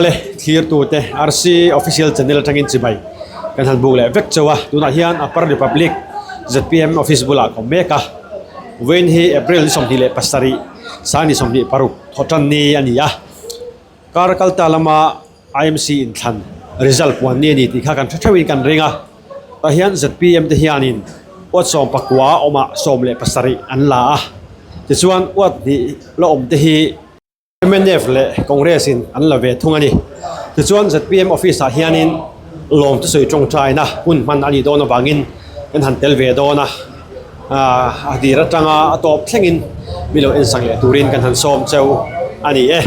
Awle thlirtute RC official channel atangin chibai kan han buk leh vek chauh a tunah hian Upper Republic zpm office bulah ka awm mek a vawiin hi April ni 27 sang ni 26 thawhtan ni a ni a kar kalta lama IMC inthlan result puan ni a ni tih kha kan hre theuhin kan ring a tah hian zpm te hianin uat sawm pakua awmah 17 an la a tichuan uat hnih la awm te hi. Mnf leh Congress in an la ve thung a ni. Tichuan zpm office ah hianin lawm thusawi tawngtaina hun hman a nih dawn avangin kan han tel ve dawn a, a dir atanga a tawp thlengin mi lo ensak leh turin kan han sawm cheu a ni e.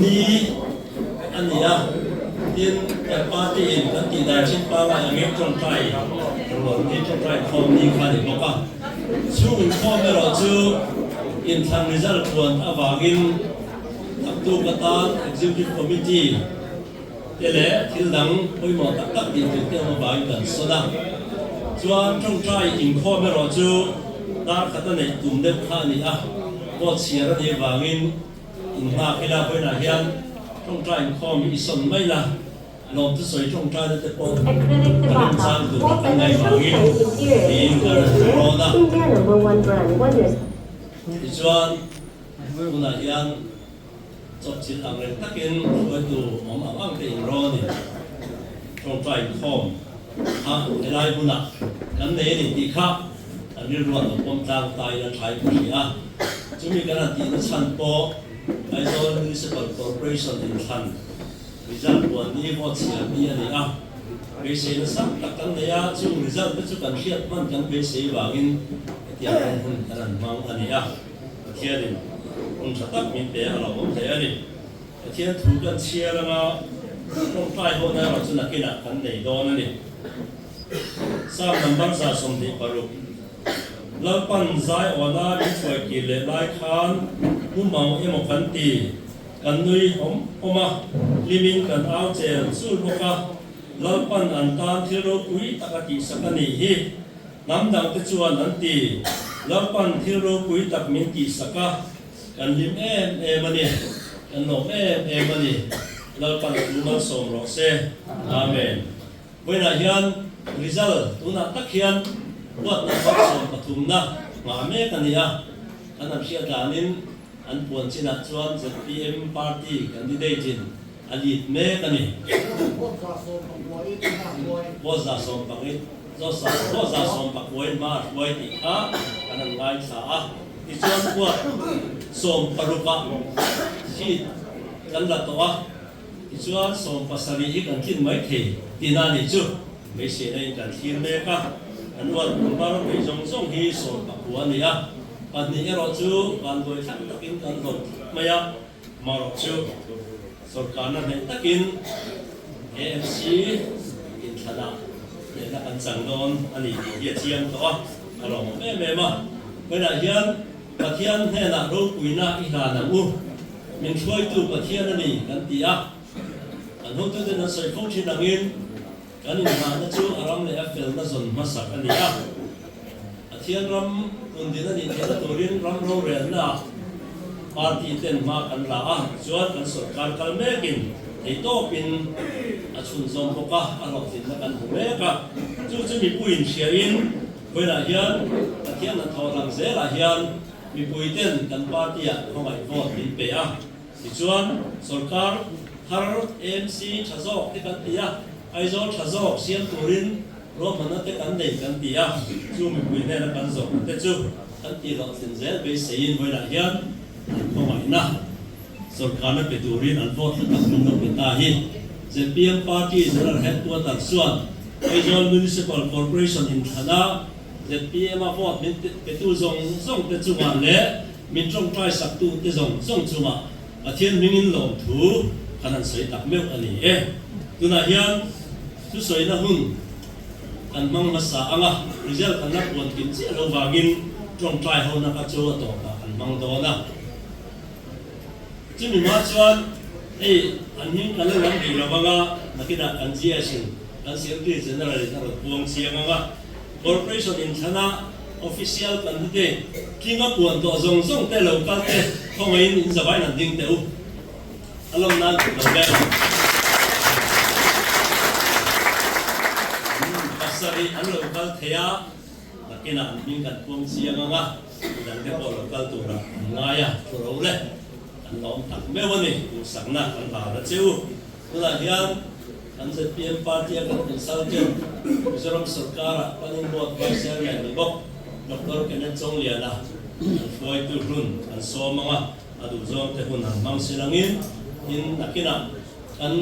ni a ni a, tin kan party in kan tih dan chin pangai angin tawngtai rual ni, tawngtai khawm ni kha a ni bawk a. Chhung inkhawm erawh chu inthlan result puan avangin naktuk atan Executive Committee te leh thil dang pawimawh tak tak tih tur te awm avangin kan sawn a. Chuan tawngtai inkhawm erawh chu dar khat a neih tum deuh kha a ni a, vote chhiar a nih avangin inghak ila vawiinah hian tawngtai inkhawm hi i sawn mai la, lawmthu sawi tawngtaina te pawh a remchang tur a kan ngaih vangin tiin kan han rawn a. Tichuan tunah hian. Chawpchilh ang reng takin hruaitu awm ang ang te inrawn in tawngtai inkhawm kha helai hmunah kan nei a ni tih kha kan rilruah lo pawm tlang ta ila thlai ka hria a. Chumi kan han tihna chhan pawh Aizawl Municipal Corporation inthlan result puan ni vote chhiar ni a ni a. Beisei nasa tak kan nei a, chung result te chu kan hriat hman kan beisei vangin hetiang hun hun kan han hmang a ni a. Pathianin hun tha tak min pe a lo awm hle a ni. Pathian thu kan chhiar anga tawngtai hawhna erawh chu nakinah kan nei dawn a ni. Psalm number 26, Lalpan zai awna min hruai kir leh lai khan mumang emaw kan ti, kan nui awm awm a, hlimin kan au chel chul bawk a, Lalpan an tan thil ropui tak a tihsak a nih hi. Hnam dangte chuan an ti, Lalpan thil ropui tak min tihsak a, kan hlim em em a ni, kan lawm em em a ni, Lalpan thu malsawm rawh se. Amen. Vawiinah hian result tunah tak hian huatna malsawm pathumna nghah mek a ni a, kan han hriat danin an puan chinah chuan zpm party candidate in a lead mek a ni. Vote 70 Vote 76 in hma a hruai tih kha kan han ngaithla a. Tichuan vote 16 ah seat kan la tawh a, tichuan 17 hi kan tlin mai thei tihna a nih chu. Hmeichhiahna in kan thlir mek a, kan vote number nei zawng zawng hi 19 a ni a, pahnih erawh chu vanduai thlak takin kan hlawt mai a. Marawh chu sorkarna hneh takin AMC inthlanah hnehna kan chang dawn a ni tih hi a chiang tawh a, a lawmawm em em a. Vawiinah hian Pathian hnenah ropuina i hlan ang u, min hruaitu Pathian a ni kan ti a, kan hotuten an sawi fo thin angin kan inhlahna chu a ram leh a felna zawn hmasak a ni a. Pathian ram tundin a nih theihna turin ram rorelnaah party ten hma kan la a, tichuan kan sorkar kal mekin theitawpin a chhunzawm bawk a, a hlawhtlinna kan hmu mek a. Chu chu mipuiin hriain vawiinah hian Pathian hnathawh lang zelah hian mipui ten kan party-ah khawngaih vote min pe a. Tichuan sorkar thar AMC tha zawk te kan ti a, Aizawl tha zawk siam turin Ruahmanna te kan nei kan ti a, chu mipui hnena kan zawhna te chu kan tih hlawhtlin zel beiseiin vawilah hian an khawngaihna sorkarna pe turin an vote hlu tak min lo pe ta hi. Zpm Party General Headquarter chuan Aizawl Municipal Corporation inthlana zpm a vote min petu zawng zawng te chungah leh min tawngtai saktu te zawng zawng chungah Pathian hmingin lawmthu kan han sawi tak meuh a ni e. Tunah hian Thusawina hun kan hmang hmasa ang a, result kan la puan kim chiah lo vangin tawngtai hona kha chu a tawpah kan hmang dawn a. Chumi hma chuan hei an hming kan la lam rih lo vang a, nakinah kan GS in kan Secretary General in a rawn puang chiang ang a. Corporation inthlana official candidate tlinga puan tawh zawng zawng te lo kal te khawngaihin in zavai nan ding teh u. A lawm nan duh lo ber. Pasarih an lo kal thei a, nakinah an hming kan puang chiang ang a, midangte pawh lo kal turah an ngai a, thu ro le an lawm tak meuh a ni, duhsakna kan hlan a che u. Tunah hian kan zpm party a kan consultant, Mizoram sorkara Planning Board Vice Chairman ni bawk Doctor Kenneth Chawngliana an hruaitu hlun an sawm ang a, A duhzawng te hun han hmang si langin tin nakinah kan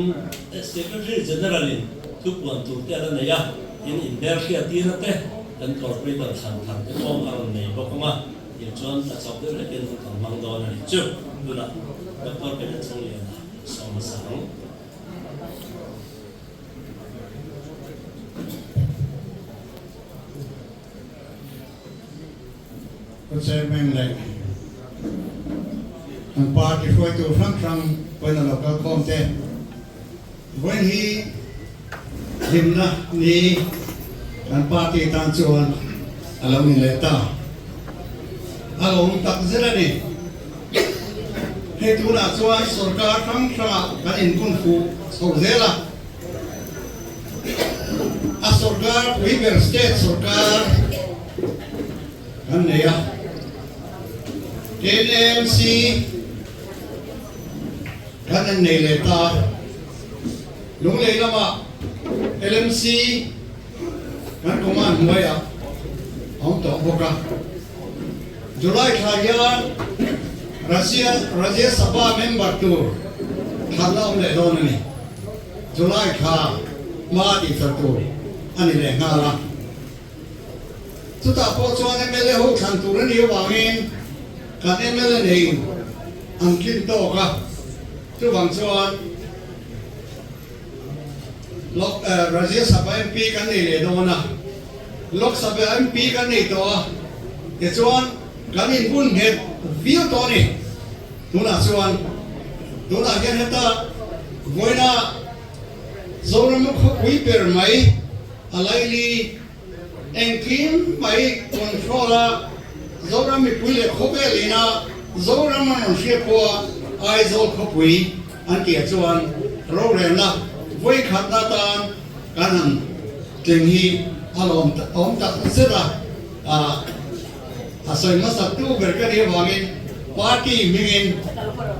Secretary General in thupuan tur te a la nei a, tin inhmel hriattirna te kan Corporator thlan thar te pawh a rawn nei bawk ang a, tiang chuan tla chauh deuh hlekin hun kan hmang dawn a nih chu. Tunah. Doctor Bennett Chungliana sawm hmasa ang. Pu Chairman leh kan party hruaitu hrang hrang pawhin a lo kal khawm te. Vawiin hi hlimna ni kan party tan chuan a lo ni leh ta. A lawm tak zet a ni. Hei tunah chuan sorkar hrang hrangah kan inbun fuh chho zel a. A sorkar pui ber state sorkar kan nei a. NMC kan an nei leh ta. Lunglei lamah LMC kan command hnuaiah a awm tawh bawk a. July thla hian Rajya Rajya Sabha member tur thlan a awm leh dawn a ni. July thla hma tihfel tur a ni leh nghal a. Chutah pawh chuan mla ho thlan tur a nih avangin kan mla nei an tlin tawk a, chuvang chuan Lok Rajya Sabha MP kan nei leh dawn a, Lok Sabha MP kan nei tawh a, tichuan kan inbun nghet viau tawh a ni. Tunah chuan tunah hian heta vawiina Zoram khawpui ber mai a laili engkim mai control a Zoram mipui leh khawvel ina Zoram an rawn hriat pawha Aizawl khawpui an tih ah chuan rorelna vawikhatna atan kan han tling hi a lawm awm tak zet a, a sawi hmasa tu ber ka nih avangin party hmingin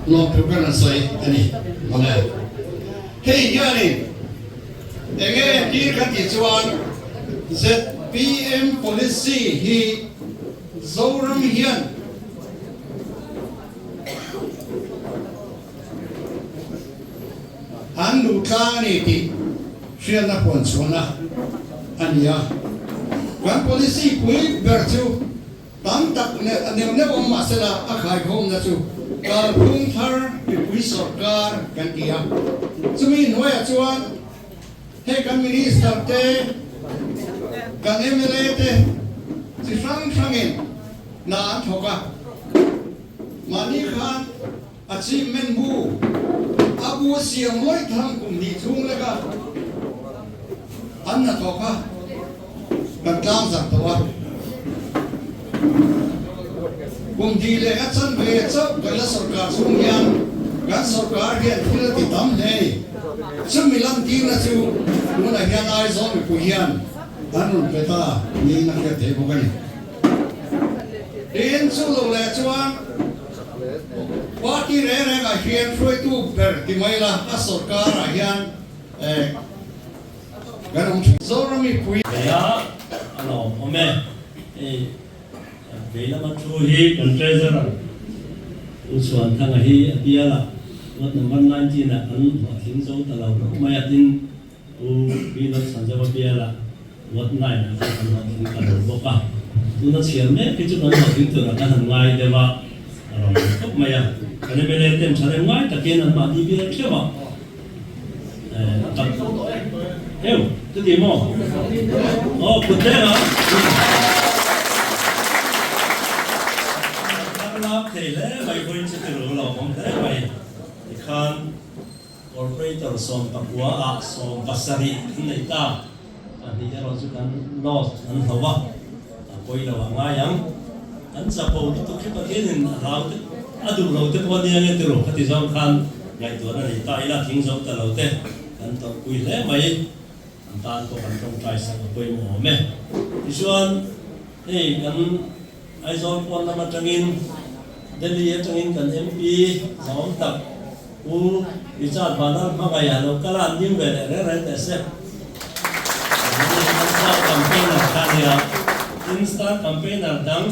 lawmthu ka rawn sawi a ni mawle. Hei hianin Enge tir ka tih chuan zpm policy hi Zoram hian an duh tlang a ni tih hriatna puan chhuahna a ni a. Kan policy pui ber chu Tam tak neuh neuh awm mah sela a khaikhawmna chu kalphung thar mipui sawrkar kan ti a. Chumi hnuaiah chuan hei kan Minister te, kan mla te chi hrang hrangin hna an thawk a. Mahni khan achievement bu a bu siam lawih thang kum hnih chhung leka an hnathawk a. Kan tlang zak tawh a, kum hnih leh a chan ve chauh kan la sawrkar chhung hian kan sawrkar hian thil a ti tam hle a ni. Chumi lantirna chu tunah hian Aizawl mipui hian an rawn pe ta niin a hriat theih bawk a ni. Tin, chu lo leh chuan party reng rengah hian hruaitu ber ti mai la a sawrkarah hian Kan awm thin. Zoram mipui. Heia a lawm awm e. Hei vei lama thu hi kan treasurer U Chhuanthanga hi a bial a, ward number 19 ah kan hlawhtling zo ta lo hlauh mai a, tin U Vinod Sanjava bial a ward 9 ah khan kan hlawhtling ta lo bawk a. Tuna chhiar mek hi chu kan hlawhtling turah kan han ngai deuh a, a rawn ni khawp mai a. Kan mla ten tha rem ngai takin anmahni bial theuh a. Eu, chuti maw? Aw, kut leng a. Thar lak thei hle mai vawiin chu ti ru lo awm hle mai. Tikhan Corporator 19 ah 70 kan nei ta. Pahnih erawh chu kan lost an hlo a, a pawi lo a ngai ang. An chapo lutuk hi Pathianin a hlau te, a duh lo te pawh ania nge ti ru khati zawng khan ngaihtuahna nei ta ila thing zo ta lo te kan tawrhpui hle mai. An tan pawh kan tawngtai sak a pawimawh awm e. Tichuan hei kan Aizawl pawn lam atangin Delhi atangin kan MP zawm tak Pu Richard Vanal hmangaih a lo kal a, an ding ve leh reng reng teh se. An star campaigner kha a nia. Tin star campaigner dang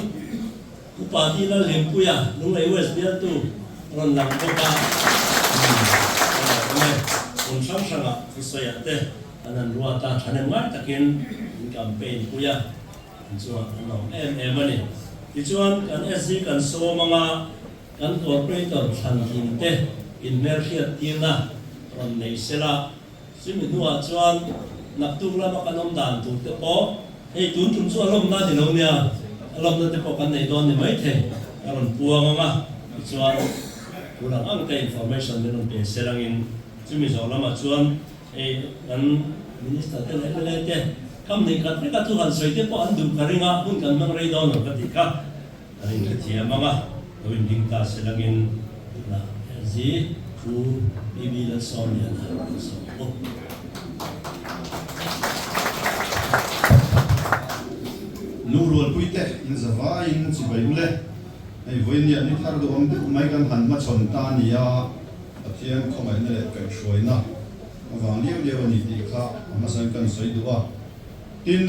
Upa Dina Hlimpuia Lunglei West bialtu rawn lang bawk a. Hmun hrang hrangah thusawiah te an han ruat a, thahnem ngai takin an campaign pui a. An chungah an lawm em em a ni. Tichuan kan SG kan sawm anga. kan Corporator thlantlin te inhmelhriat tirna rawn nei sela, chumi hnuah chuan naktuk lama kan awm dan tur te pawh hei tun tum chu a lawmna ni lo nia, a lawmna te pawh kan nei dawn ni maithei ka rawn puang ang a, tichuan tur ang ang te information min rawn pe selangin chumi zawh lamah chuan hei kan Minister te leh mla te kam neih khat veka thu han sawi te pawh an duh ka ring a, hun kan hmang rei dawn lo ka tih kha. Kan inhrethiam ang a, lo inding ta se langin tunah LG Pu PB Lalsawmliana kan sawm bawk. Lungrualpui te in zavaiin chibai ule, hei vawinia ni thar duhawm deuh mai kan han hmachhawn ta a ni a, Pathian khawngaihna leh kaihhruaina avang liau liau a ni tih kha a hmasain kan sawi duh a. Tin,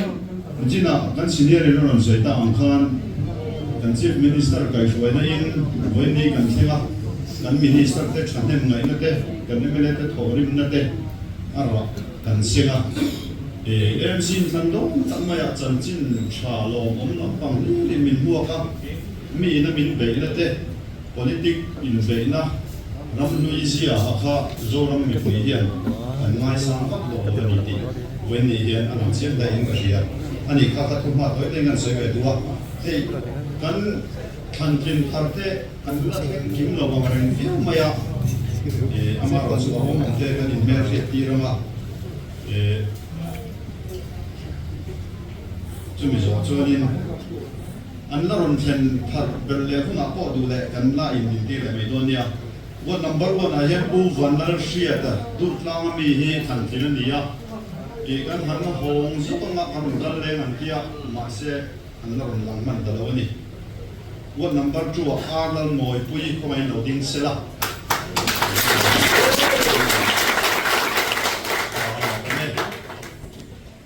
Jina kan senior in a rawn sawi ta ang khan kan Chief Minister kaihhruaina in vawiin kan thleng a, kan Minister te thahnem ngaihna te, kan mla te thawhrimna te a rah kan seng a. AMC in thlan dawn tak maiah chanchin tha lawmawm lampang hlirin min hmuak a, mi ina min beihna te, Politic inbeihna ram hlui zia a kha Zoram mipui hian kan ngaisang vak lo lo a ni tih vawiin hian a lang chiang daihin ka hria a ni. Kha kha thu hma tawi tawiin kan sawi ve duh a, hei kan thlantlin thar te an la thleng kim lo ang reng viau mai a, amaherawh chu a awm ang te kan inhmelhriat tir ang a, chumi zawh chuanin. An la rawn thlen thar ber leh hunah pawh duh leh kan la in min tir leh mai dawn nia. Ward number one ah hian Pu Vanlal Hriata Durtlanga mi hi thlan tling a ni a, ih kan han la hawng zuk anga a rawn kal leng an tia, mahse an la rawn lang hman ta lo a ni. Ward number two ah Ar Lalmawipui kawngaihin lo ding se la.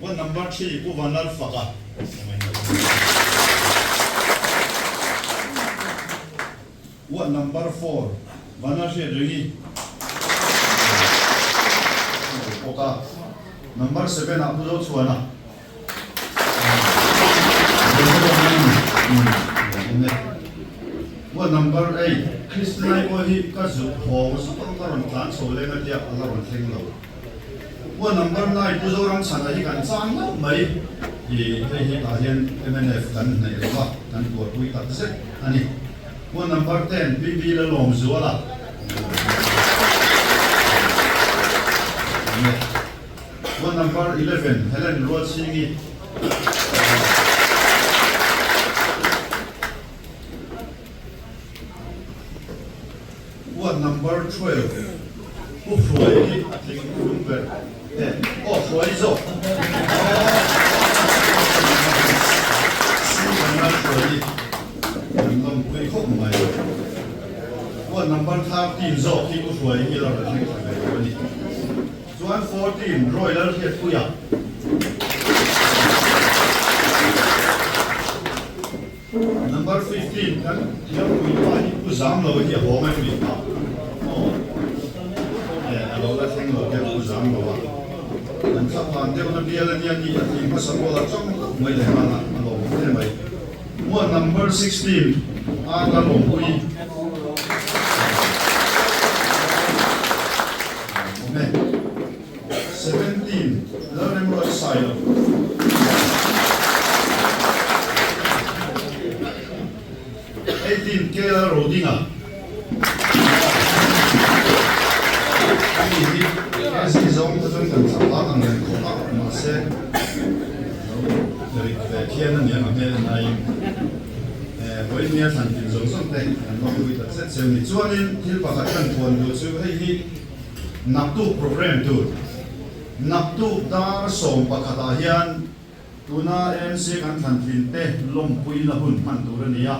Ward number 3 Pu Vanlal Faka Ward number 4 Vanlal Hriat Ringi bawk a, number 7 ah Pu Zochhuana Ward number 8 Christina-i pawh hi ka zuk hawng zuk ang ka rawn tlan chho leng a tia a la rawn thleng lo. Pu number 9 Pu Zoramchhana hi kan chang hlauh mai i hei hi tah hian mnf kan hnaih lo va, kan tuarpui tak zet a ni. Pu number 10 PB Lalawmzuala Pu number 11 Helen Rualchhingi Ward number 12 Pu Hruai hi a tling hlum ber e aw Hruai zawk Vanlal Hruai hi kan lawmpui khawp mai. Ward number 13 zawk hi Pu Hruai hi la rawn thleng thla ve lo a ni. Chuan 14 Roy Lalhriatpuia. Number 15 kan thiampui pa hi Pu Zamlo hi a haw mai mi pa aw eh a lo la thleng lo hian Pu Zamlo a kan thlaphan deuh na bial ania ni a tih hmasa pawh a tang hlauh mai leh nghal a a lawm hle mai. Muan number 16 a la lawmpui awm e. 17 Lalremruat Sailo. 18 KL Rodinga. Ani hi KC zawng te chuan kan thlah vak ang reng khawp a, mahse lo rik ve khian a niang a hmel en aiin vawiin nia thlan tlin zawng zawng te kan lawmpui tak zet cheu ni. Chuanin thil pakhat kan thuan duh chu hei hi Naktuk program tur, Naktuk dar 11 ah hian tuna AMC kan thlan tlin te lawmpuina hun hman tur a ni a,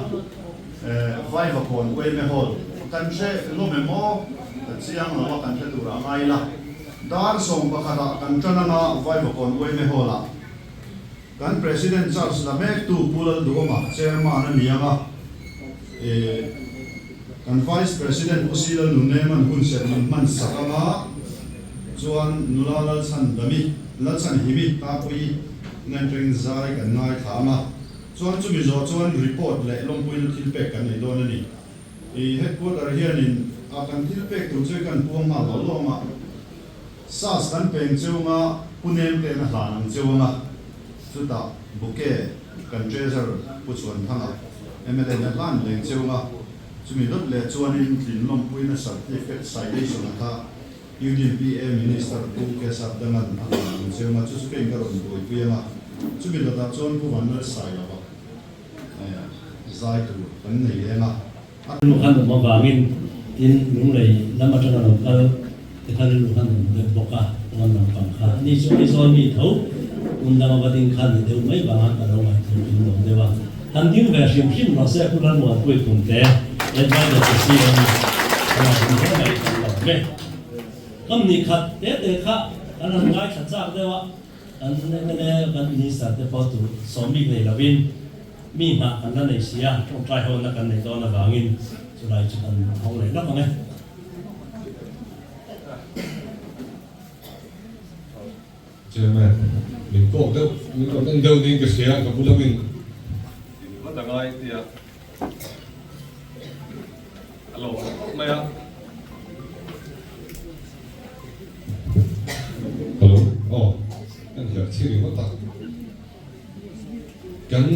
Vaivakawn Uaime Hall kan hre lawm em aw? Ka chiang lo a, kan hre tur a ngai la. Dar 11 ah kan tan anga Vaivakawn Uaime Hall ah kan President Charge la mektu Pu Lalduhawma Chairman a ni anga, Kan Vice President Pu Sila Nunneman hun serh min hman sak anga chuan nula Lalchhan Dami, Lalchhan Himi Tapui nen ring zai kan ngaithla anga chuan chumi zawh chuan report leh lawmpuina thil pek kan nei dawn a ni. I headquarter hianin a kan thil pek tur chu kan puang nghal lo lawm a, SAS kan peng chunga Pu Nemte'n a hlan ang cheu anga, chutah bouquet kan Treasurer Pu Chhuanthanga mla in a hlan leng cheu anga, chumi dawt leh chuanin tlin lawmpuina certificate citation a kha Union PA Minister Pu Kesap Dangan a hlan ang cheu anga, chu chu keiin ka rawn buaipui anga, chumi dawtah chuan Pu Vanlalsailova. Zai tur kan nei leng a. A rilru khan awm avangin tin Lunglei lam atanga lo kal te kha rilru khan awm deuh bawk a, pawn lampang kha ani chu Aizawl mi tho hmun danga va ding khan ni deuh mai vanga ka lo ngaihtuah in lawm deuh a. Han ding ve hrim hrim rawh se Pu Lalmuanpui Punte, Adviser to CM, a la ding hle mai kan lawm ve. Kam ni khat te te kha kan han ngaithla chak deuh a. Kan mla kan minister te pawh tur sawm bik nei lovin mi nghah kan la nei si a, tawngtai hona kan neih dawn avangin chulai chu kan hawng leh lawk ang e. Chairman, min kawk deuh, min rawn en deuh niin ka hria, ka bula min din vat a ngai tia a lo awm khawp mai a. Hello, aw kan herh thi ringawt a, kan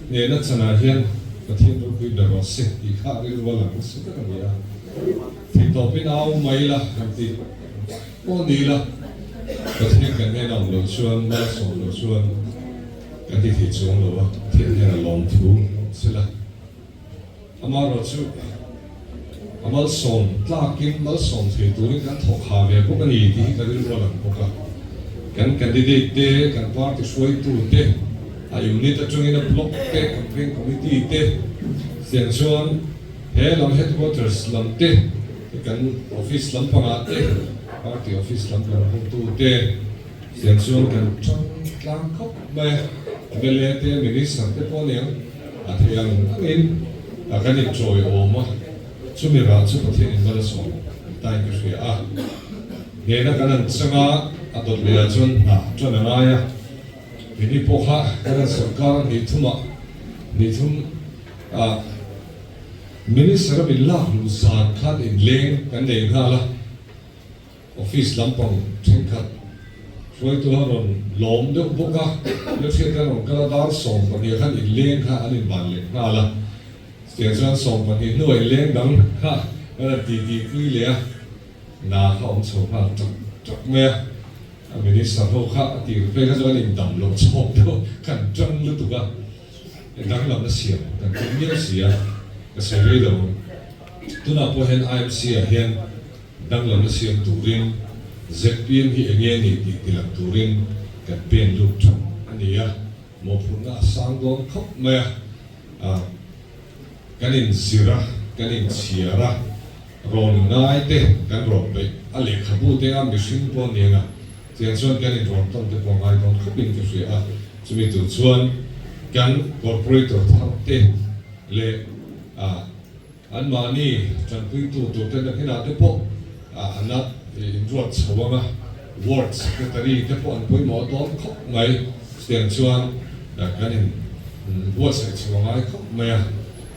hnehna chanah hian Pathian ropui ber rawh se tih kha rilru a lang nasa ber a ni a, theihtawpin au mai la kan tih pawh ni la, Pathian kan hnena awm loh chuan mal a sawm loh chuan kan ti thei chuang lo a, Pathian hnena lawmthu se la. Amaherawhchu, a malsawm tlakin malsawm thei turin kan thawk ha ve bawk a ni tih hi ka rilru a lang bawk a. Kan candidate te, kan party hruaitu te, a unit atangin a block te, campaign committee te, tiang chuan he lam headquarters lam te, kan office lampangah te, party office lampang hotu te, tiang chuan kan tang tlang khawp mai a. Mla te, minister te pawh aniang. A thei ang angin a kan inchawi awm a, chumi rah chu Pathian in mal a sawm tain ka hria a. Hnehna kan han chang a, a dawt leh ah chuan hna tan a ngai a. Keini pawh kha kan han sawrkar a ni thum ah, ni thum ah Minister a min lak luh zan khan inleng kan nei nghal a. Office lampang thenkhat hruaitu a rawn lawm deuh bawk a, Lalhriat an rawn kal a, dar 12 khan inleng kha an inban leh nghal a, chutiang chuan 12 hnuah inleng dang kha an rawn ti ti pui leh a, na kha awm chho nghal ṭak ṭak mai a, a minister ho kha a tir phei kha chu an indam loh chhawk deuh khan ṭang lutuk a, danglamna siam kan tum miau si a, ka sawi rei lo ang. Tunah pawh hian IMC ah hian Danglamna siam turin zpm hi enge ni tih tilang turin kan pen lut tha a ni a, mawhphurhna a sang dawn khawp mai a, ah kan inzir a, kan inchhiar a, rawn ngai te kan rawn peih a, lehkhabu te a mihring pawh ni anga tiang chuan kan inrawn tawn te pawh ngai dawn khawpin ka hria a, chumi tur chuan kan corporator thar te leh ah. Anmahni tanpuitu turte na hnenah te pawh an la inruat chho ang a, Ward Secretary te pawh an pawimawh dawn khawp mai. Chutiang chuan kan in buatsaih chho a ngai khawp mai a,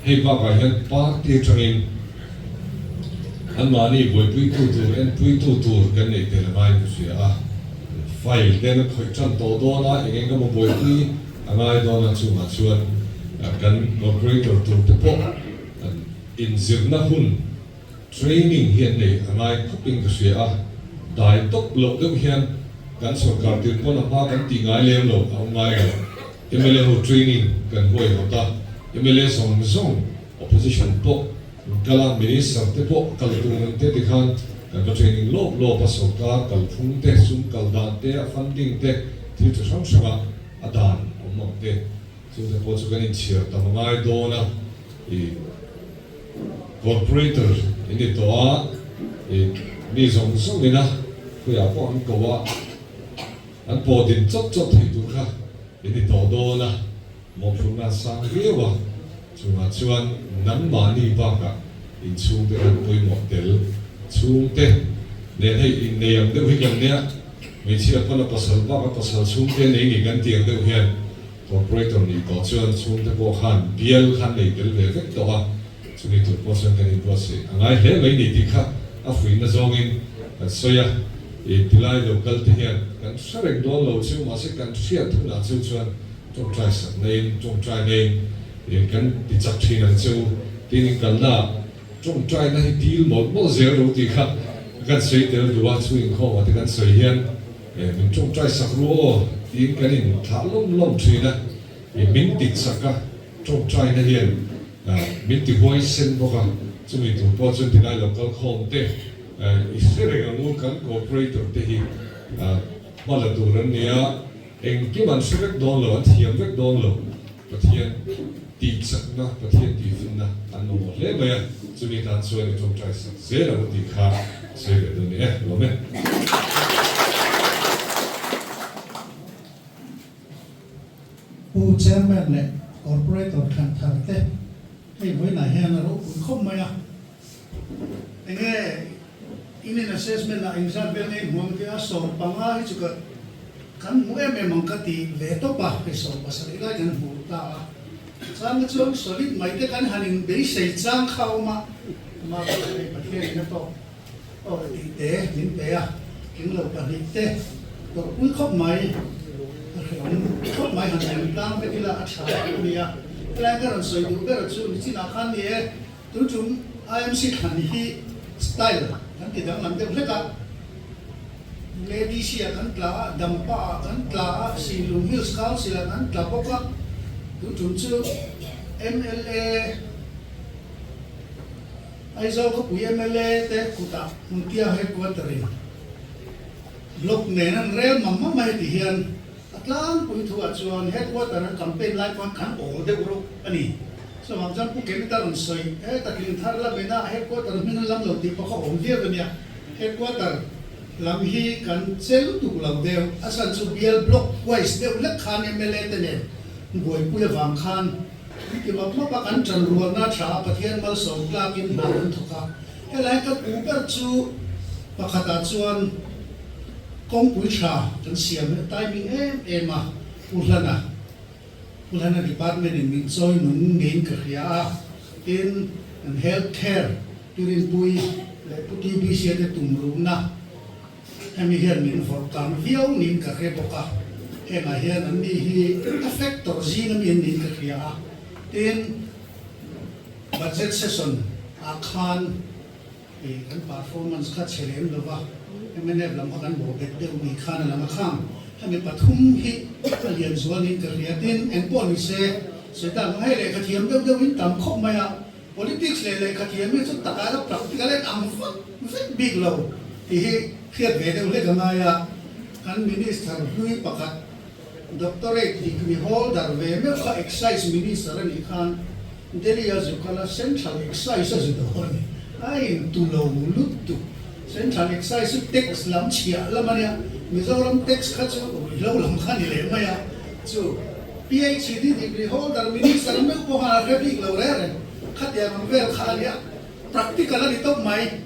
hei bakah hian party atangin anmahni buaipuitu tur, enpuitu tur kan neih tel a ngai ka hria a, file te an khawih tan tawh dawn a, eng eng emaw buaipui a ngai dawn a, chungah chuan kan corporator tur te pawh An inzirna hun, training, hi an nei a ngai khawpin ka hria a, dai tawp loh deuh hian kan sorkar tir pawn a hma kan tih ngai lem lo a awm ngai lo. Mla ho training kan huai hawt a, mla zawng zawng opposition pawh an kal a, minister te pawh kal tur ang te tikhan kan va training lawp lawp a, sorkar kalphung te, sum kal dan te, a funding te, thil chi hrang hranga a dan awm ang te. Chute pawh chu kan inchhiar tam a ngai dawn a, i corporator i ni tawh a, i mi zawng zawng ina khawiah pawh an ko a, an pawh din chawt chawt thei tur kha i ni tawh dawn a, mawhphurhna a sang viau a, chungah chuan nangmahni bakah inchhungte khan pawimawh tel chhungte nen hei innei ang deuh hi kan nia, hmeichhia pawn a pasal bak a pasal chhungte nei ni kan tih ang deuh hian. Corporator nih tawh chuan chhungte pawh khan bial khan nei tel ve vek tawh a, Chumi tur pawh chuan kan inbuatsaih a ngai hle mai ni tih kha a fuihna zawngin kan sawi a. I tilai lo kal te hian kan hre reng dawn lo chu, mahse kan hriat hunah chu chuan tawngtai sak naiin tawngtai naiin kan ti chak thin ang che u. Tin, in kalnaah tawngtaina hi dil mawlh mawlh zel ro tih kha kan sawi tel duh a, chu inkhawmah te kan sawi hian min tawngtai sak ru aw tiin kan inthlah lawm lawm thin a, min ti chak a, tawngtaina hian min ti huaisen bawk a, chumi tur pawh chuan tilai lo kal khawm te. I hre reng ang u, kan cooperator te hi hma la tur an ni a, engkim an hre vek dawn lo, an thiam vek dawn lo, Pathian tihchakna, Pathian tihfinna an mamawh hle mai a, chumi tan chuan i tawngtai sak zel ang u tih kha sawi ve dawn ni e, lawm e. Pu Chairman leh Corporator thlan thar te hei vawiinah hian a ropui khawp mai a. Enge in in assessment ah engzat vel nge hmuang tia 15 hi chu ka kan hmu em em ang ka ti ve tawp a, hei 70 lai kan hmu ta a, chang kha chuan solid mai te kan han in beisei chang kha a awm a, amah pawh hei Pathian in a tawk tawk tih te min pe a, tling lo pahnih te tawrhpui khawp mai a hrehawm khawp mai han en tlang vek ila a tha a nia, helai ka rawn sawi duh ber chu nichinah khan ni e. Tun tum IMC thlan hi style kan ti danglam deuh hlek a, LADC ah kan tla a, Dampa ah kan tla a, Sinlung Hills Council ah kan tla bawk a, tun tum chu mla Aizawl khawpui mla te kutah Hmuntia headquarter in block nen an rel mam mam a heti hian A tlangpui thuah chuan headquarter an campaign lai khan kan awl deuh rawh a ni. Chuvang chuan Pu Kemita rawn sawi, heta tling thar lam ina headquarter hming an lam lo tih pawh kha awm viau a nia. Headquarter lam hi kan che lutuk lo deuh, a chhan chu bial block wise deuh hlek khan mla te nen buaipui avang khan mi ti map map a kan tan rualna tha a Pathian malsawm tlakin hna kan thawk a. Helai ka pu ber chu pakhatah chuan Kawngpui tha kan siam hi a timing em em a, Pu Hlana, Pu Hlana department in min chawi nung ngeiin ka hria a, tin kan health care Pi Rinpui leh Pu TBC te tum ruhna hemi hian min vawrh kang viau niin ka hre bawk a, hengah hian an ni hi a factor zing ami an niin ka hria a, tin budget session ah khan Ih, kan performance kha chhe lem lo va, mnf lam kha kan bawh bet deuh ni khan a lang a khang. Hemi pathum hi a lian zual niin ka hria. Tin, eng pawh ni se, sawi tak ang hei lehkha thiam deuh deuh in tam khawp mai a, politics leh lehkha thiam hi chu takah la practical en ang vak vek bik lo tih hi hriat ve deuh hlek a ngai a. Kan minister hlui pakhat doctorate degree holder ve meuh kha excise minister a nih khan, Delhi a zu kal a, Central Excise a zu dawn a ni. A intu lo lutuk. Central Excise chu tax lam chhiah lam a nia, Mizoram tax kha chu ruihhlo lam kha a ni leh mai a. Chu PhD degree holder minister meuh pawh khan a hre bik lo reng reng. Khatiang ang vel kha a nia, practical a ni tawp mai.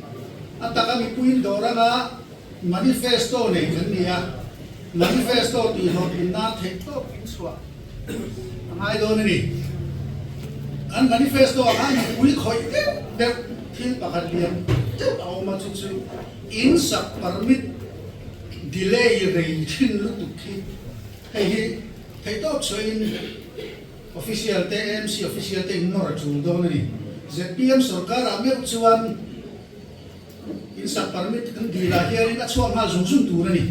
A taka mipuiin dawr anga manifesto nei kan ni a, manifesto tihhlawhtlin nan theih tawp in chhuah. A ngai dawn a ni. Kan manifesto ah khan mipui khawih deuh deuh thil pakhat lian deuh a awm a, chu chu in sak permit delay rei thin lutuk hi hei hi theihtawp chhuahin official te AMC official te in nawr a tul dawn a ni. Zpm sorkar ah meuh chuan in sak permit kan dil ah hianin a chhuak nghal zung zung tur a ni.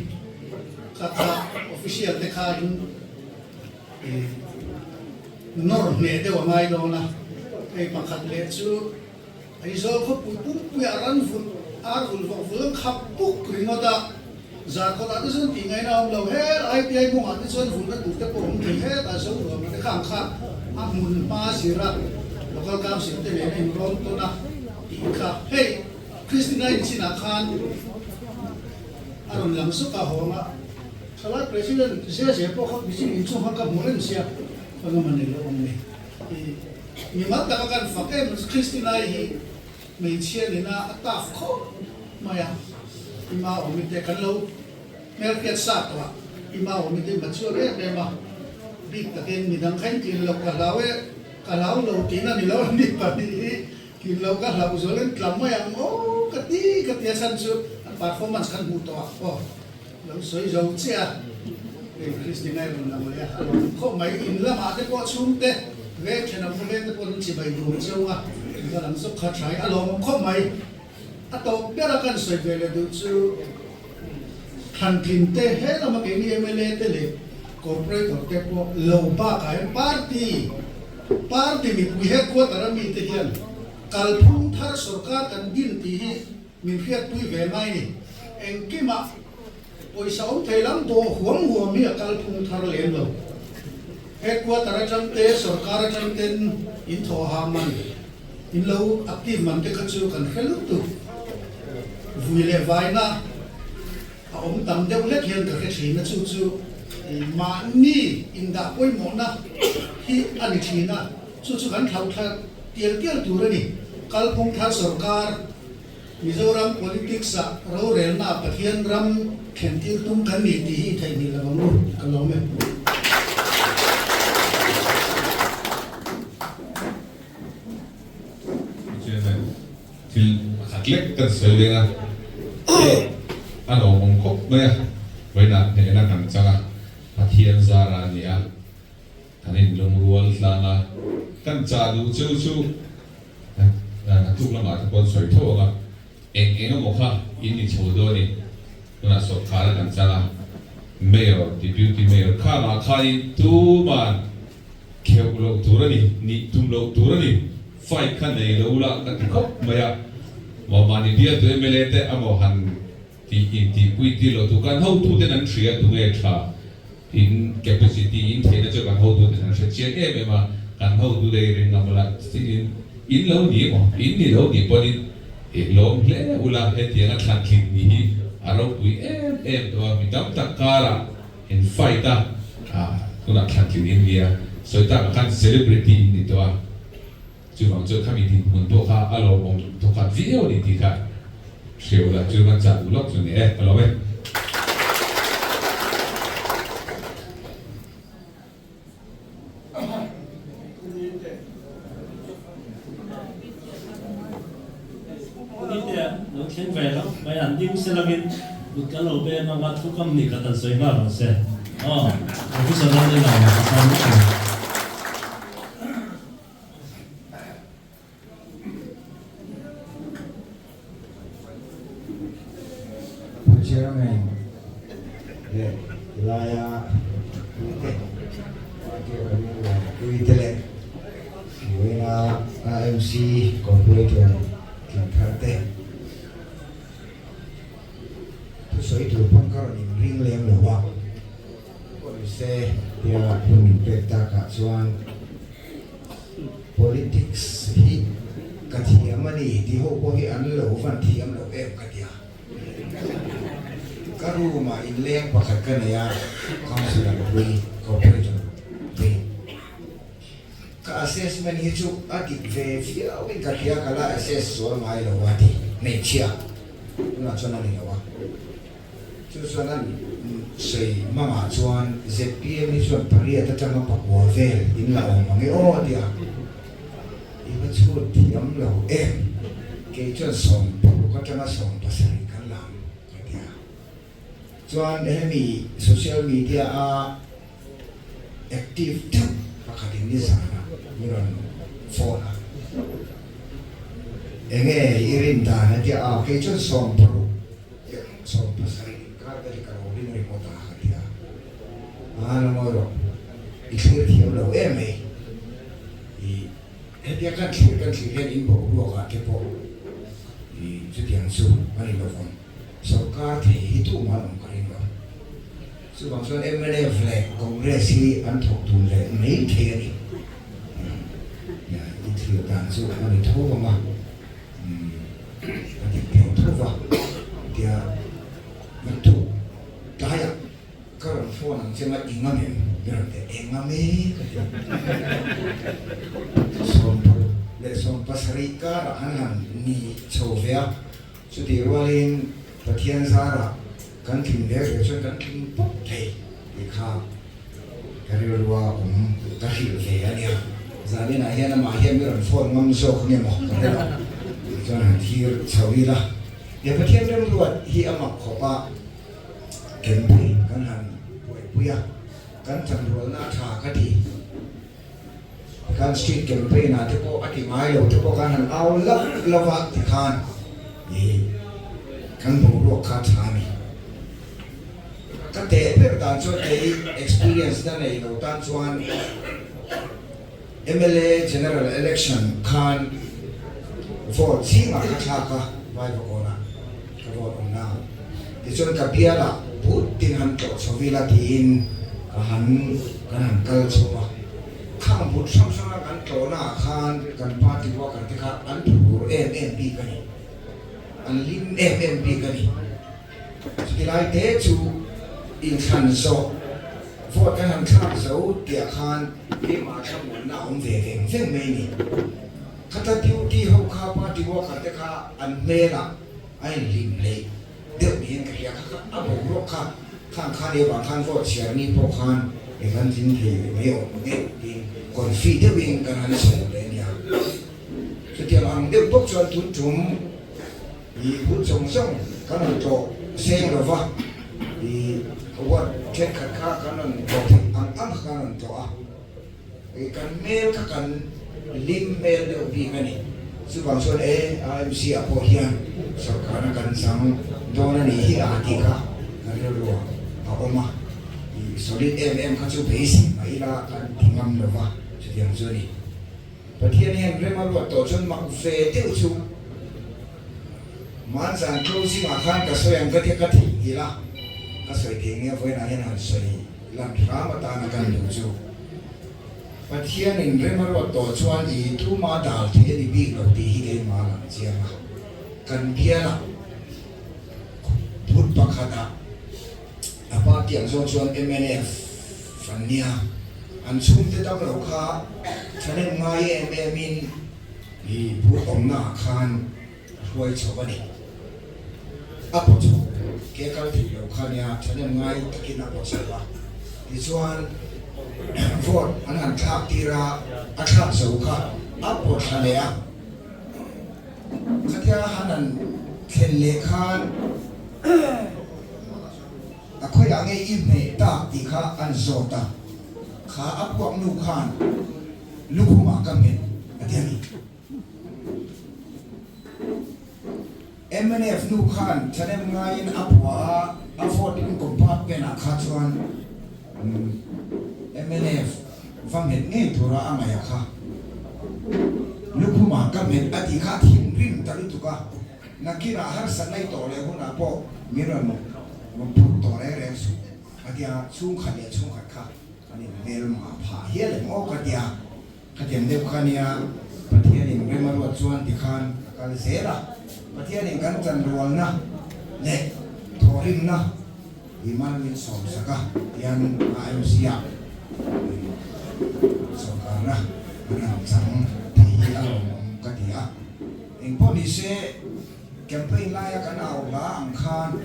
Kha kha official te kha in. Nawr hneh deuh a ngai dawn a, hei pakhat leh chu Aizawl khawpui pumpuiah ran vulh ar vulh vawk vulh an khap puk ringawt a, Zarkawtah te chuan tih ngaihna a awm lo, hel ITI mawngah te chuan vulhna tur te pawh a awm thei hetah Zoruama te kha ang kha a hmun hma zira Local Council te nen a inrawn tawn a tih kha hei Christina inchinah khan a rawn lang zuk a hawng a. Thalai President zia zia pawh kha mihring inchung khan ka hmu reng sia, ka ngam a nei lo ang ni. I mimal taka kan fak em chu Christina-i hi hmeichhia nena a tough khawp mai a, ima awmi te kan lo hmelhriat sa tawh a, ima awmi te mature em em a, bik takin midang kha in tlin loh ka hlau e, ka hlau lo tihna ni lo a ni pahnih hi. Tlin loh ka hlauh zualin tla mai ang aw ka ti ka ti a chhan chu an performance kan hmuh tawh ah aw lo sawi zo chiah a hei Christina i rawn lang leh a a lawm khawp mai in lamah te pawh chhungte veng thenawm te veng te pawh an chibai dun cheu a ka lang zawk kha tha i a lawmawm khawp mai a tawp ber a kan sawi ve leh duh chu Thlantlin te he lama keini mla te leh corporator te pawh lo bakah hian party Party mipui headquarter a mite hian kalphung thar sorkar kan din tih hi min hriatpui ve ngai ni. Engkimah pawisa awm thei lam bawh huam huam hi a kalphung thar lem lo. Headquarter atang te, sorkar atang ten in thawh ha man, in lo active man te kha chu kan hre lutuk. Vui leh vaina. A awm tam deuh hlek hian ka hre thin a, chu chu mahni indah pawimawhna hi a ni thin a, chu chu kan thlauh thla tial tial tur a ni. Kalphung thar sorkar, Mizoram politics ah rorelna ah Pathian ram thlen tir tum kan ni tih hi i theihnghilh lo ang u, ka lawm e. Chairman. Thil pakhat lek kan sawi leng a, hei a lawmawm khawp mai a, vawiinah hnehna kan chang a, Pathian zara a ni a, kan inlungrual tlang a, kan chah duh cheu chu naktuk lamah te pawh an sawi tho ang a, eng eng emaw kha in ni chho dawn i, tunah sawrkhara kan chang a, Mayor, Deputy Mayor khangah khanin tuman Kheuh loh tur a ni, nih tum loh tur a ni. Fight kha nei lo ula ka ti khawp mai a. Maw mahni bialtu mla te amaw han tih intihpui tir loh tur kan hotuten an hria tunge tha in capacity in theihna chu kan hotuten an hre chiang em em a, kan hotute hi ring ngam ula in in lo ni emaw in ni lo nih pawhin i lawm hle ula hetianga thlantlin ni hi a ropui em em tawh a, mi tam tak karah In fight a, tunah thlantlin in nia, sawi tak ah khan celebrity in ni tawh a, chuvang chuan khami dinhmun pawh kha a lawmawm thawkhat viau a ni tih kha hriau lah chu kan chah duh lawk chu ni e, ka lawm e. Nite lo thleng ve lo mai an ding se langin kut kan lo beng anga thu kam ni khat an sawi nghal rawh se. Aw, Officer Lalnilawma ka tan vek ang. Pu Chairman leh tilaia puite, party a kan puite leh vawiina AMC Corporator tling thar te thusawi tur pawn ka rawn inring lem lo a, pawh nise tia hun min pek takah chuan Politics hi ka thiam a ni tih ho pawh hi an lo van thiam lo em ka tia. Ka room ah inleng pakhat ka nei a, Councillor pui Corporator pui. Ka assessment hi chu a dik ve viau in ka hria ka la assess zual ngai lo a ti hmeichhia tunah chuan a ni lo a. Chu chuan an sawi hmangah chuan zpm hi chuan pariat atanga pakua vel in la awm ang e aw tia i va chhut thiam lo em kei chuan 16 atanga 17 kan la ang ka tia. Chuan hemi social media a active deuh pakhat in nizan ah mi rawn phone a enge i rin dan a tia a kei chuan 60 17 inkar vel hi ka lo ring ringawt a ka ti a, a la ngawi rawh, i thlir thiam lo em mai, i hetia kan thlir kan thlir hian in boruak ah te pawh i chutiang chu a ni lovang, sorkar thei hi tumah an awm ka ring lo, chuvang chuan mnf leh Congress hi an thawk dun leh mai thei a ni, i thlir dan chu a ni tho vang a. A dik thei tho va tia naktuk tlaiah ka rawn phone ang che nga i ngam em i rawn ti a, e ngam e ka ti a, 60 leh 70 karah an han ni chho ve a, chutih rualin Pathian zarah kan tling ve ve chuan kan tling pawp thei tih kha ka rilrua awm ka hrilh ve a nia. Zaninah hian amah hian mi rawn phone ngam zawk nge maw ka hre lo tichuan han thlir chho ila. He Pathian remruat hi a mak khawp a, campaign kan han buaipui a, kan chanrualna a tha ka ti. Kan street campaign ah te pawh a ti ngai lo te pawh khan han au lauh lauh a tikhan ih kan boruak kha tha a ni. Ka teh ber dan chuan kei experience na nei lo tan chuan mla general election khan vote zingah ka thlak a Vaivakawnah ka vote awm na tichuan ka bialah but tin han tlawh chho ila tiin ka han kan han kal chho a. Khang but hrang hranga kan tlawhna ah khan kan party worker te kha an phur em em bik a ni. An hlim em em bik a ni. Chutilai te chu inthlan zawh vote kan han thlak zo tih ah khan keimah thlamuanna a awm ve veng veng mai a ni. Khata duty ho kha party worker te kha an hmelah a inhlim hleih deuh niin ka hria kha kha a boruak kha khang khan i avang khan vote chhiar ni pawh khan i kan tling thei mai awm ang e tiin confi deuhin kan han sawi leh ania. Chutiang ang deuh bawk chuan tun tum i hun zawng zawng kan rawn tlawh seng lova i ward thenkhat kha kan rawn tlawh theih ang ang kha kan rawn tlawh a. Kan hmel kha kan lim hmel deuh bik a ni. Chuvang chuan e AMC ah pawh hian sorkarna kan chang dawn a nih hi a tih kha kan rilru ah a awm a. I solid em em kha chu beisei mah ila kan ti ngam lo va, chutiang chu a ni. Pathian hian rem a ruat tawh chuan mak ve deuh chu Manzan closing ah khan ka sawi ang ka tia ka theihnghilh a, ka sawi thei nge vawiinah hian han sawi. Lam hram atana kan duh chu Pathianin rem a ruat tawh chuan i tuma dal thei a ni bik lo tih hi keimah lang chiang a. Kan bialah phut pakhatah a party ang zawng chuan mnf an nia, an chhungte dam lo kha thahnem ngai em emin i phut awmnaah khan A hruai chho a ni. A paw chho ke kal thei lo kha nia thahnem ngai takin a paw chho a. Tichuan vote an han thlak tir a, a thlak zo kha a paw thla leh a. Khatia han han thlen leh khan a khawiah nge i hmeh tak tih kha an zawt a. Kha a puak nu khan lukhumah ka hmet a ti a ni. Mnf nu khan thahnem ngaiin a phuah a, a voting compartment ah kha chuan mnf va nghet ngei tura a ngaih a kha. Lukhumah ka nghet a tih kha a thinrim ta lutuk a, nakinah harsatna i tawh leh hunah pawh min rawn rawn phurh tawh reng reng suh a tia, chhungkhat leh chhungkhat kha an inhmelma phah hial em aw ka tia. Khatiang deuh kha nia Pathianin rem a ruat chuan tikhan a kal zel a, Pathianin kan chanrualna leh thawhrimna i mal min sawm sak a tian AMC ah sawrkarna an han chang tih hi a lawmawm ka ti a. Engpawh ni se campaign laia kan au hla ang khan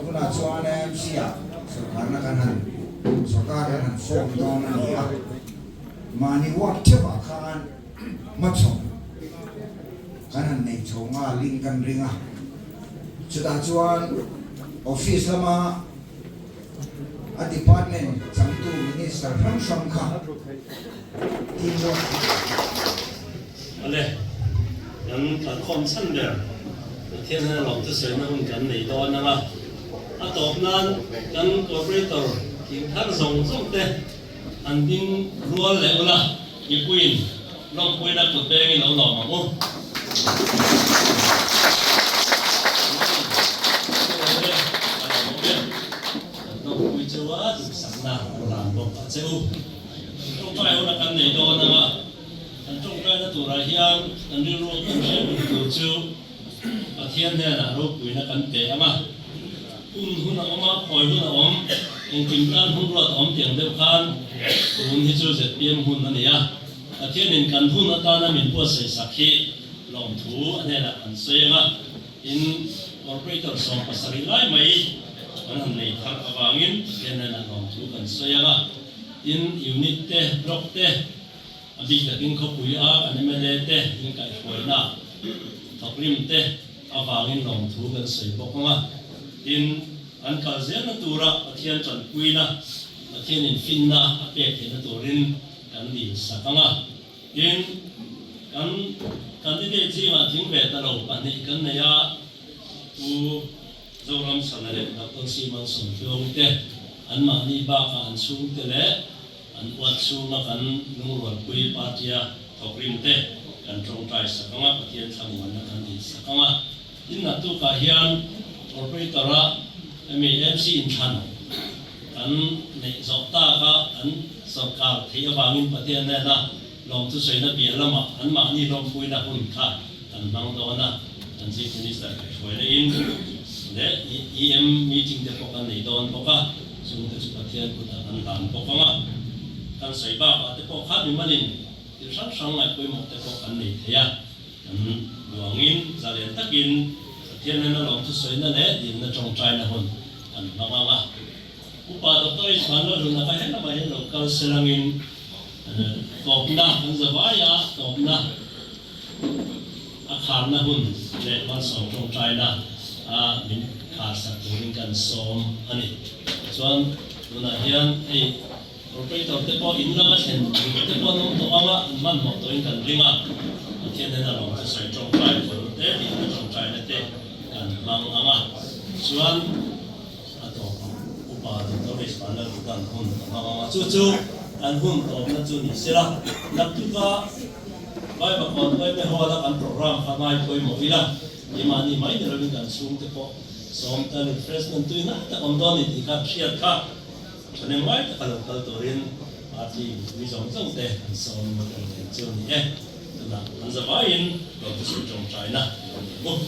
tunah chuan AMC ah sawrkarna kan han sawrkar kan han form dawn a ni a. Mahni work theuhah khan hmachhawn kan han nei chho nghalin kan ring a, chutah chuan office lama a department changtu minister hrang hrang kha team work kha. Awle, kan kalkhawm chhan ber Pathian hian lawmthu sawina hun kan nei dawn ang a, a tawp nan kan cooperator thing thar zawng zawng te An ding rual leh ula, mipuiin lawmpuina kut pengin lo lawm ang u. Kan lawmpui cheu a, duhsakna a hlan bawk a che u. Tawngtai huna kan nei dawn ang a, kan tawngtaina turah hian kan rilru kan hriat duh tur chu Pathian hnenah ropuina kan pe ang a. Hun hun a awm a, khawi hun a awm, engkim tan hun ruat a awm tiang deuh khan tun hi chu zpm hun a ni a. Pathianin kan hun atana min buatsaih sak hi lawmthu a hnenah kan sawi ang a, tin Corporator 70 lai mai kan han nei thar avangin Pathian hnenah lawmthu kan sawi ang a, tin Unit te, Block te. A bik takin khawpui a kan mla te min kaihhruaina thawkrim te avangin lawmthu kan sawi bawk ang a. Tin, an kal zelna tura Pathian tanpuina, Pathianin finna a pek theihna turin kan dil sak ang a. Tin, kan candidate zingah tling ve ta lo pahnih kan nei a, Pu Zoramchhana leh Doctor Simon Sawmtluangi te anmahni bakah an chhungte leh an uat chhunga kan lungrualpui party-a thawkrim te kan tawngtai sak ang a, Pathian thlamuanna kan dil sak ang a. Tin, naktukah hian Corporator-a hemi MC inthlan kan neih zawh taka kan sawrkar theih avangin Pathian hnena lawmthusawiina piah lamah anmahni lawmpuina hun kha kan hmang dawn a, kan Chief Minister kaihhruaina in leh EM meeting te pawh kan nei dawn bawk a, chungte chu Pathian kutah kan hlan bawk ang a, kan sawi bakah te pawh kha mimalin thil hrang hrang ngaihpawimawh te pawh kan nei thei a, kan duangin zalen takin Pathian hnena lawmthusawina leh dilna tawngtaina hun kan hmang ang a. Upa Doctor Ismail Lalhluna kha helamah hian lo kal selangin tawpna kan za vai a, tawpna a kharna hun leh malsawm tawngtaina a min kharsak turin kan sawm a ni. Chuan tunah hian hei Operator te pawh in lama thlen duh te pawh an awm tawh ang a, an hmanhmawh tawhin kan ring a, Pathian hnena lawm chu sawi tawngtai pawl te tihna tawngtaina te kan hmang ang a, chuan a tawpah Upa Doctor H Vanlalrutan hun a hmang ang a, chu chu kan hun tawpna chu ni sela, naktuka Bible Kawn Uaime Hall a kan programme kha ngai pawimawh ila, keimahni mai ni lovin kan chhungte pawh sawm tan refreshment tui ngai tak awm dawn a ni tih kha hriat kha. Thahnem ngai taka lo kal turin party mipui zawng zawng te an sawm kan nei chu a ni e. Tunah an zavaiin Lawmthusui tawngtaina lo nei bawk.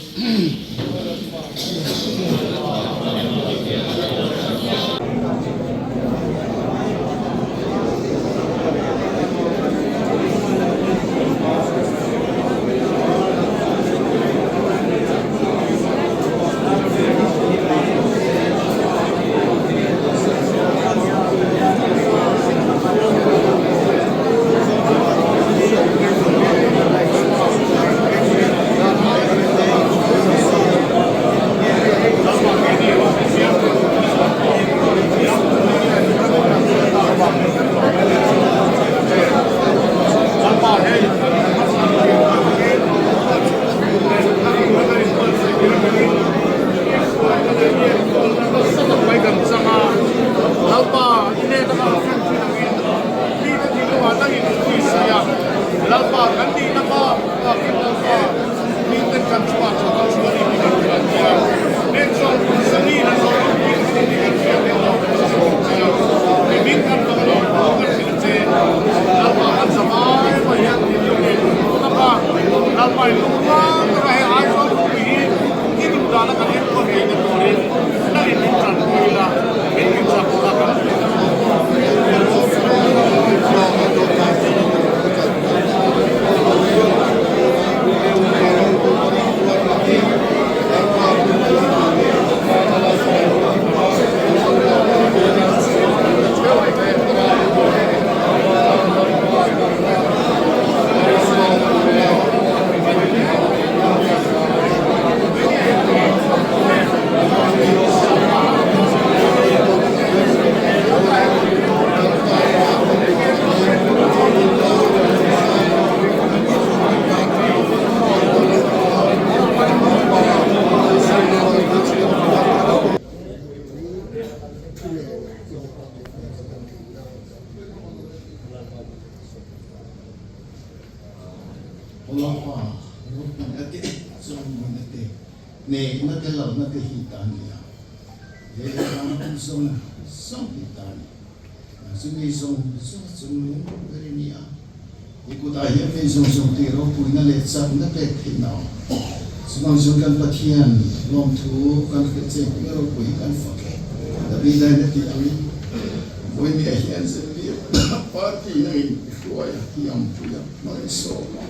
Lalpa ropui te chawimawina te hnehna te lalna te hi ta a ni a, he ram pum zawng zawng hi ta a ni. Nang chu mi zawng zawng a chung lung ber i ni a, i kutah hian mi zawng zawng tih ropuina leh chakna pek theihna a awm. Chuvang chuan kan Pathian lawmthu kan hrilh che hming ropui hi kan fak e. Davida in a tih angin Vawinia hian ZPM party nangin i hruai a, i awmpui a, hmang i sawm a,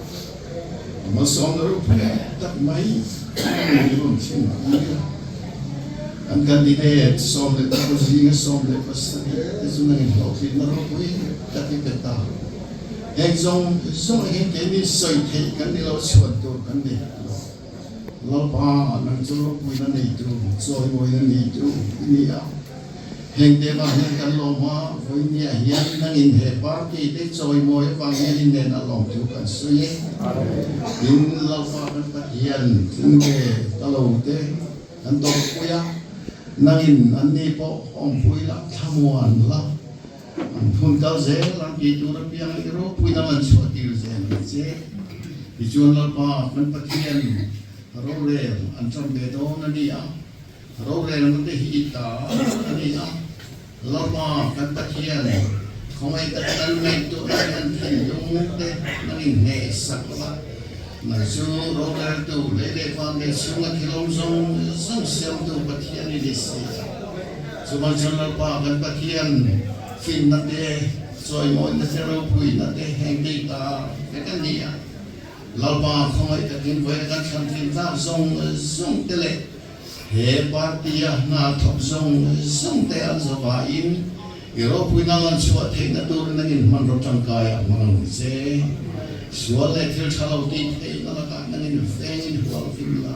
a malsawmna ropui tak mai i rawn thleng ang a. Kan candidate 16 zinga 17 te chu nangin hlawhtlinna ropui tak i pe ta. Heng zawng zawng ah hian keini sawi theih kan ni lo, chhuan tur kan ni lo. Lalpa, nang chu ropuina neitu, chawimawina neitu i ni a. Heng te vang hian kan lawm a, vawinia hian nangin he party te chawimawi avang hian i nen a lawm thu kan sawi e. Tin, Lalpa kan Pathian, tling nge ka lo te kan tawrhpui a, nangin anni pawh awmpui la, thlamuan la, An phun kal zel ang tih tur apiang i ropui dang an chhuah tir zel ang che. Tichuan Lalpa kan Pathian rorel an ṭan ve dawn a ni a, rorelna te hi i ta a ni a. Lalpa kan Pathian khawngaih takin an ngaihtuahna leh an thinlung te nang inhneh sak la. Nang chu roreltu lei leh van lei chhunga thil awm zawng zawng siamtu Pathian i ni si a. Chuvang chuan Lalpa kan Pathian finna te, chawimawina te, ropuina te heng tei ta vek a ni a. Lalpa khawngaih takin vawiin kan thlan tlin tlak zawng zawng te leh he party a hna thawk zawng zawng te an zavaiin i ropuina lan chhuah theihna turin an inhmanraw tangkai a hmang ang che. Sual leh thil tha lo tih theihna lakah nang in vengin hual vin la.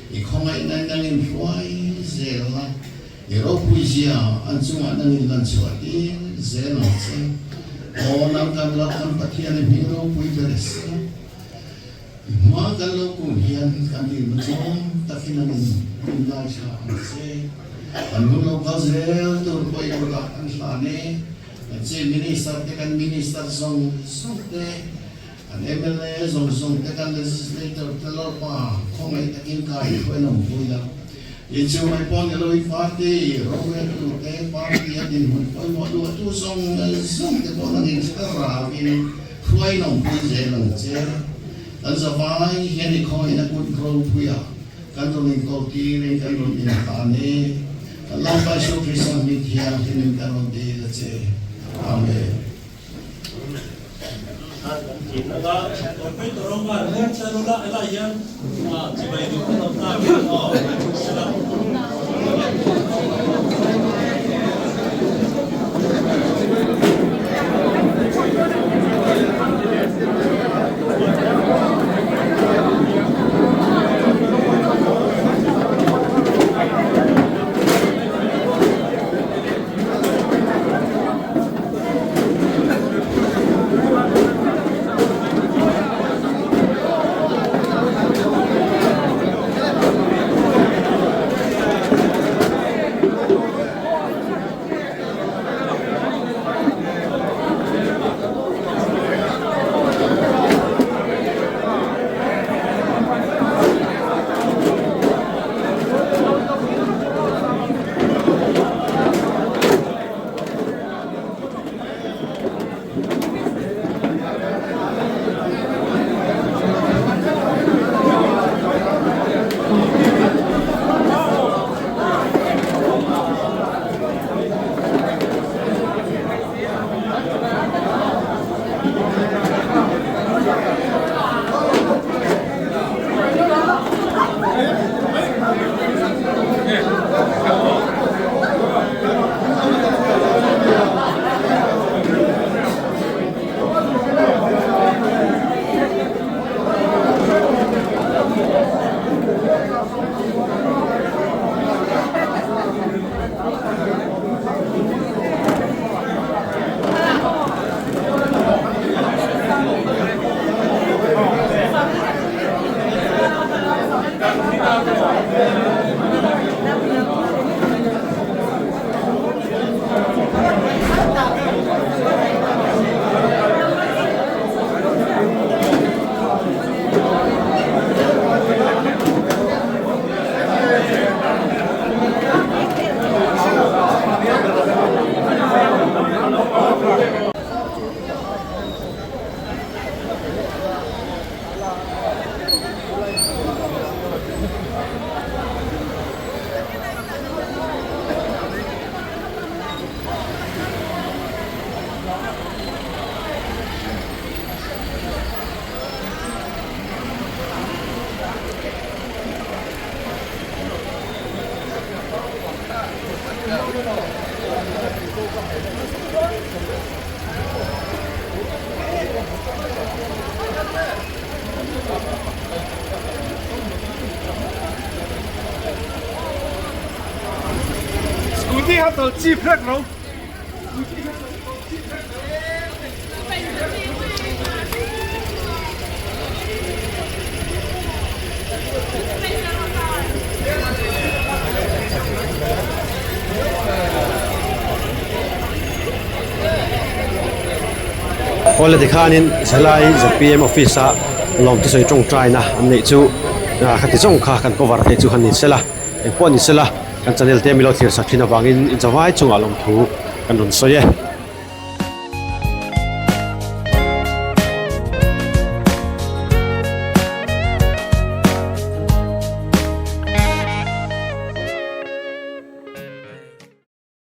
I khawngaihna nang in hruai zel la, i ropui zia an chungah nang in lan chhuah tir zel ang che. Aw nang kan lo kan Pathian i hming ropui ber e si a, i hma kan lo kun hian kan dilna tlawm takin an in min lai thla ang che. Kan hun lo kal zel tur pawh i kutah kan hlan e, kan Chief Minister te kan Minister zawng zawng te, Kan mla zawng zawng te kan legislator te Lalpa khawngaih takin kai hruai lo pui la. I chu mai pawh ni lo i party roreltu te party a dinhmun pawimawh luahtu zawng zawng te pawh nangin thlarauin hruai lo pui zel ang che. Kan zavai hian i khawngaihna kut ropuia kan rawn inkawl tirin kan rawn inhlan e. Kan Lalpa Isu Krista hming thianghlimin kan rawn dil a che. Amen. Scooty kha tawlh chip hlek ro. Awle tikhanin zalai zpm office a lawmte sawi tawngtaina an neih chu khati zawng kha kan cover theih chu han ni sela engpawh ni sela kan channel te milo thlir sak thin avangin inchawhai chungah lawmthu kan rawn sawi e.